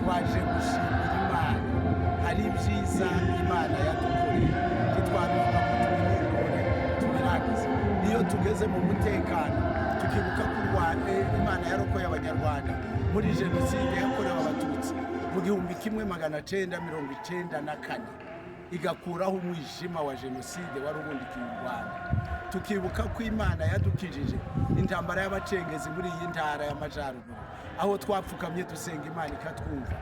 Twaje gushimira Imana. Hari ibyiza Imana yadukoreye, ntitwabivuga ngo tubirondore tubirangize. Iyo tugeze mu mutekano, tukibuka ko u Rwanda, Imana yarokoye Abanyarwanda muri Jenoside yakorewe Abatutsi mu 1994, igakuraho umwijima wa jenoside wari ubundikiye u Rwanda, tukibuka ko Imana yadukijije intambara y'abacengezi muri iyi Ntara y'Amajyaruguru, aho twapfukamye dusenga Imana ikatwumva.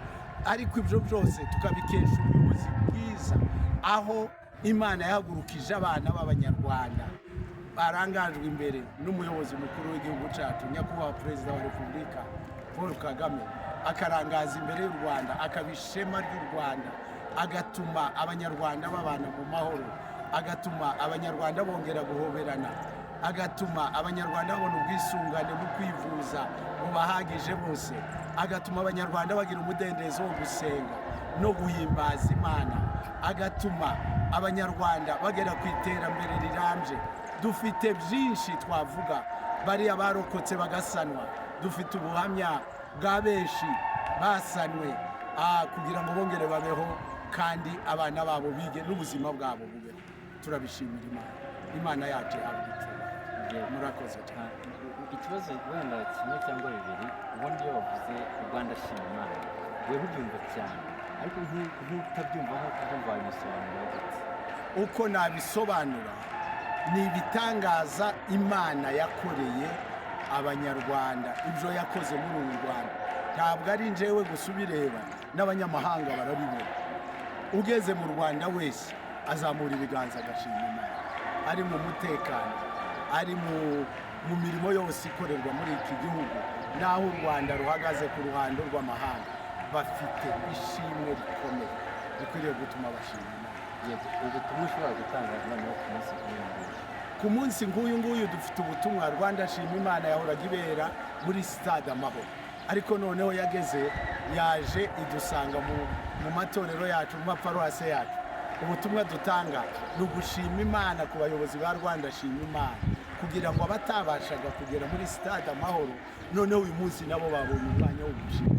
Ariko ibyo byose tukabikesha ubuyobozi bwiza, aho Imana yahagurukije abana b'Abanyarwanda barangajwe imbere n'umuyobozi mukuru w'igihugu cyacu, Nyakubahwa Perezida wa Repubulika Paul Kagame, akarangaza imbere y'u Rwanda, akaba ishema ry'u Rwanda, agatuma Abanyarwanda babana mu mahoro, agatuma Abanyarwanda bongera guhoberana, agatuma Abanyarwanda babona ubwisungane mu kwivuza bubahagije bose, agatuma Abanyarwanda bagira umudendezo wo gusenga no guhimbaza Imana, agatuma Abanyarwanda bagera ku iterambere rirambye. Dufite byinshi twavuga. Bariya barokotse bagasanwa, dufite ubuhamya bwa benshi basanwe kugira ngo bongere babeho, kandi abana babo bige n'ubuzima bwabo bubeho. Turabishimira Imana. Imana yacu ihabwa icyubahiro. Murakoze cyane. Ikibazo wenda kimwe cyangwa bibiri. Ubundi iyo bavuze Rwanda Shima Imana, wewe ubyumva cyane, ariko nk'utabyumva, nk'uko ubyumva, wabimusobanurira gute? Uko nabisobanura ni ibitangaza Imana yakoreye Abanyarwanda. Ibyo yakoze muri uru Rwanda ntabwo ari njyewe gusa ubireba, n'abanyamahanga barabibona. Ugeze mu Rwanda wese azamura ibiganza agashima Imana, ari mu mutekano, ari mu mirimo yose ikorerwa muri iki gihugu, n'aho u Rwanda ruhagaze ku ruhando rw'amahanga. Bafite ishimwe rikomeye rikwiriye gutuma bashima Imana. Yego, ubutumwa ushobora gutanga noneho ku munsi nk'uyu nguyu? Ku munsi nk'uyu nguyu dufite ubutumwa. Rwanda Shima Imana yahoraga ibera muri Sitade Amahoro, ariko noneho yageze, yaje idusanga mu matorero yacu, mu maparuwase yacu. Ubutumwa dutanga ni ugushima Imana ku bayobozi ba Rwanda Shima Imana, kugira ngo abatabashaga kugera muri Sitade Amahoro noneho uyu munsi nabo babonye umwanya wo gushima,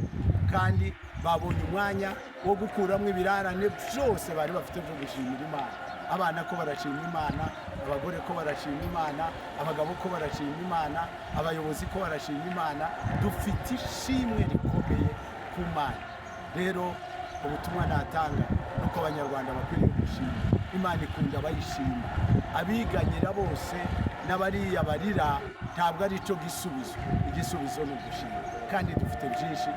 kandi babonye umwanya wo gukuramo ibirarane byose bari bafite byo gushimira Imana. Abana ko barashima Imana, abagore ko barashima Imana, abagabo ko barashima Imana, abayobozi ko barashima Imana. Dufite ishimwe rikomeye ku Mana. Rero ubutumwa natanga ni uko Abanyarwanda bakwiriye gushima Imana. Ikunda abayishima. Abiganyira bose n'abariya barira ntabwo ari cyo gisubizo. Igisubizo ni ugushima, kandi dufite byinshi.